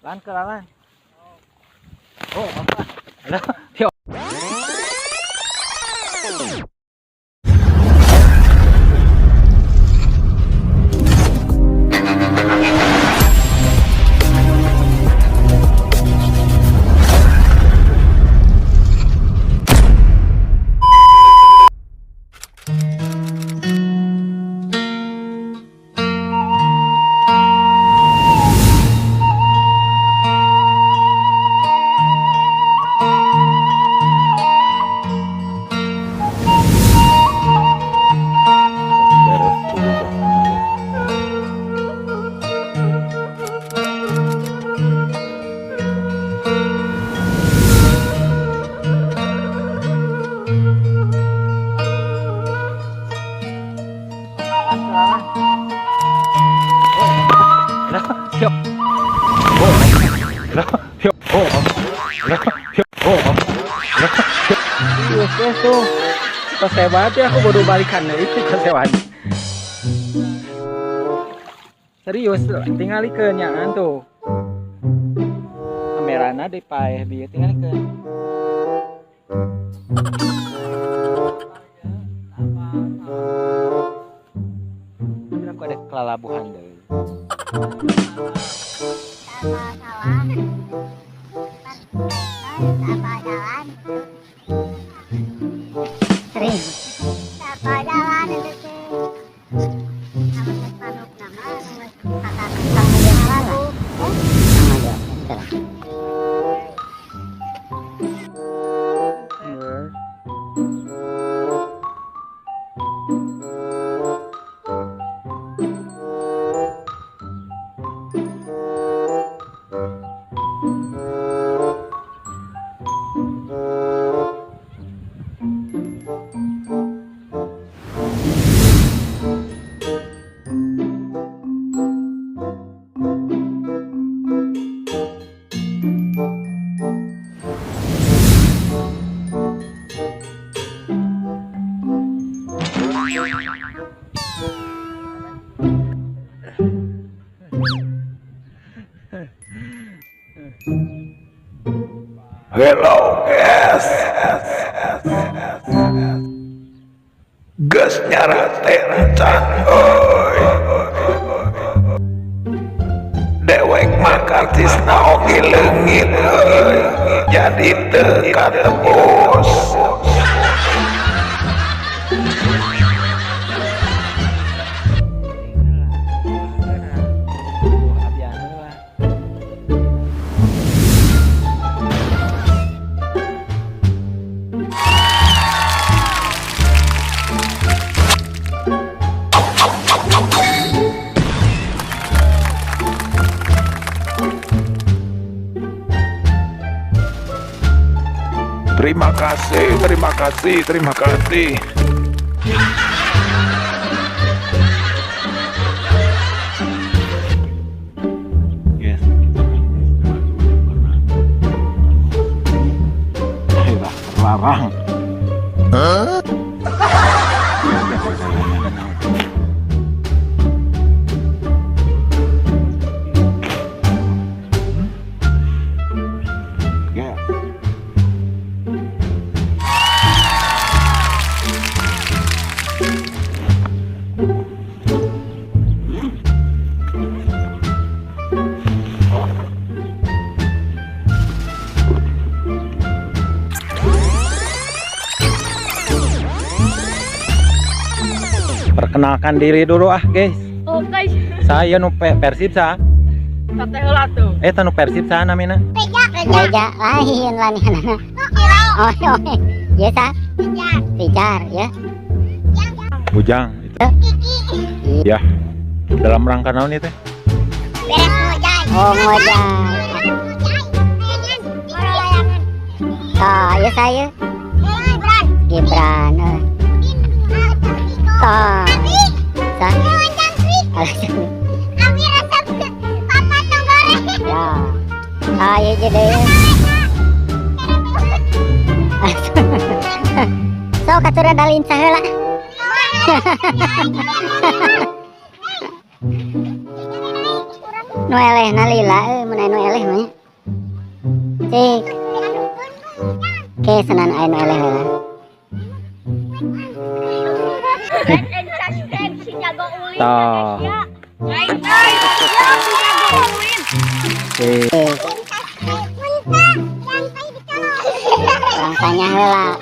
Lan ke lan. Oh, apa? Halo. Yo. Beres dulu dah. Halo. Yo. Oh. Halo. Yo. Oh. Halo. Yo. Oh. Halo. Yo. Yes, tuh. Kosewat ya, aku baru balikan dari itu kosewat. Serius, tinggal ke nyaan tuh. Kamerana di paeh bieu tinggal ke. Aku ada kelalabuhan deh. Apa jalan? Serius. Apa jalan itu teh? Anu geus manuk nama, anu geus kata lagu. Sama aja, bentar. Hello guys. Geus nyarate can euy. Dewek mah karcisna oge leungit euy. Jadi teu katebus. Terima kasih, terima kasih, terima kasih. Yes, kita akan istirahat dulu karena daerah terlarang. Yes. Perkenalkan diri dulu ah, guys. Oke, Saya nu Persib sa. sate heula tuh. Eh, nu Persib sa namina. Reja lain lah nih anak. Oh, oh, ya sa. Pijar, ya. Bujang itu. Ya. Dalam rangka naon itu? Oh, ngojay. Oh, ya saya. Gibran. Eh. Toh. Sa. Alasan. Ya. Ah, ya jadi. So, katuran dalin saheula. Nu elehna lila euy, mun aya nu eleh mah nya. Cik. Ke senan aya nu eleh heula. Like and subscribe si jago ulin. Tah. Lain euy. Ya si jago ulin. Eh, Urang tanya heula.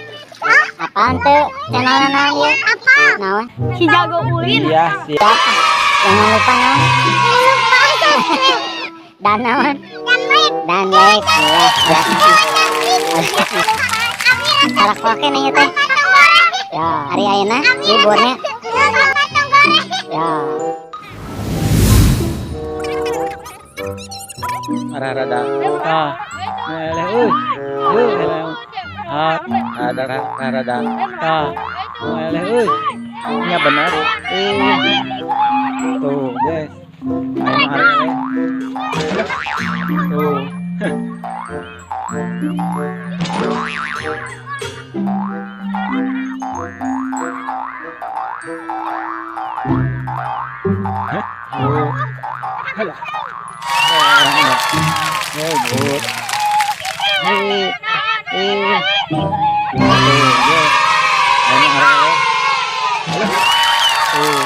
Apaan tuh channelna naon ieu? Apa? Naon? Si jago ulin. Iya, siap. Jangan lupa naon? Dan naon? Dan like. Ya, ya. Salah koke nih ieu teh. Ya, hari ayeuna liburnya. Ya. Rada. Ah, nu eleh euy. Heuh, eleh. Ah, ada rada. Ah, nu eleh euy. Nya benar. Eh. Tuh, guys. Ayo eleh. Tuh. Hah? Oh. Halah. Eh, good. Eh, eh. Tuh, guys. Ayo eleh. Tuh.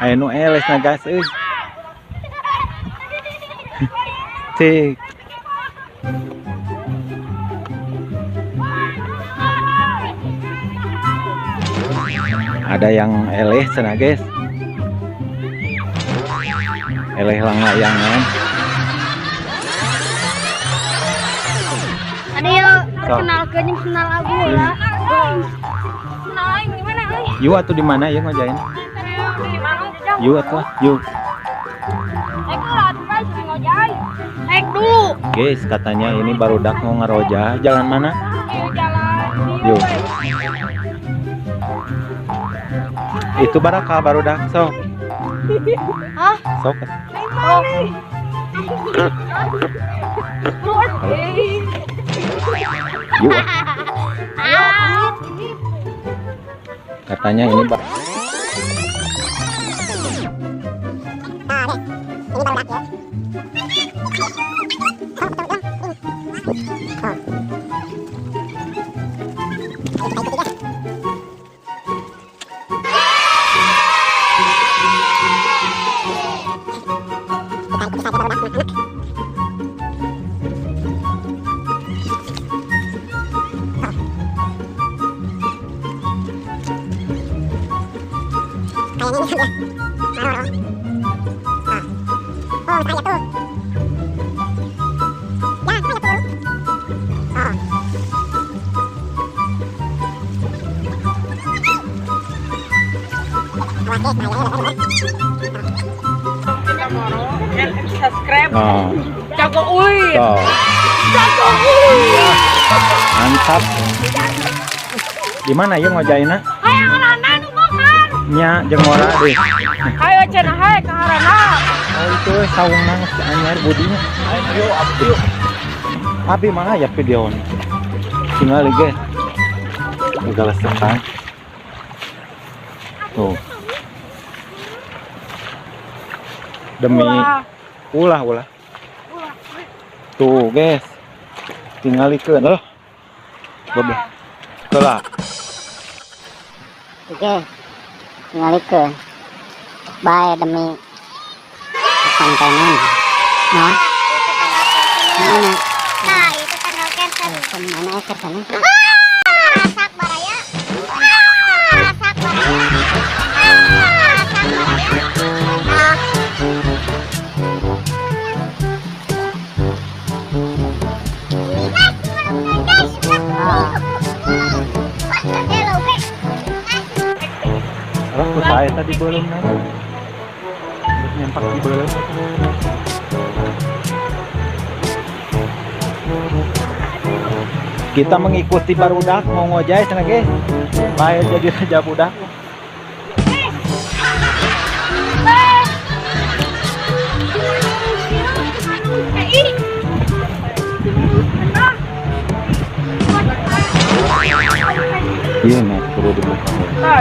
Aya nu eleh na gas euy. Cik. Ada yang eleh cenah guys. Eleh langlayangan. Ada yang perkenalkeun jeung kenal aku lah. Kenal aing di mana euy? Yu atuh di mana ya ngojain? Di mana jajang? Yu atuh, yu. Naik dulu atuh guys, sering ngojai. Naik dulu. Guys, katanya ini barudak mau ngeroja. Jalan mana? Di jalan. Yuk. Itu barakal barudak sok. Hah? Sok. Oh. Yuk. Katanya ini Subscribe. Oh. Jago ulin. Tuh. Jago ulin. Mantap. Di mana ya ngojaina? Hayang nana nu bakar. Nya jeung ora deh. Hayo cenah hae ka harana. Oh itu saungna si anyar budinya. Ayo abdi. Abi mana ya videonya? Tinggal guys. Segala sekang. Tuh. Demi ulah ulah. Tuh guys. Tinggalikeun loh. Goblok. Kelah. Oke. Tinggalikeun. Bae demi kontenan. Nah. Mana? Nah, itu tanggal cancel. Mana ekor sana? Masak baraya. Masak baraya. Masak baraya. Nah. Aku saya tadi belum nanya. Nyampak di belum. Kita mengikuti barudak mau ngojai sana guys. Bae jadi raja budak. Iya, nah, kudu dibuka. Tah.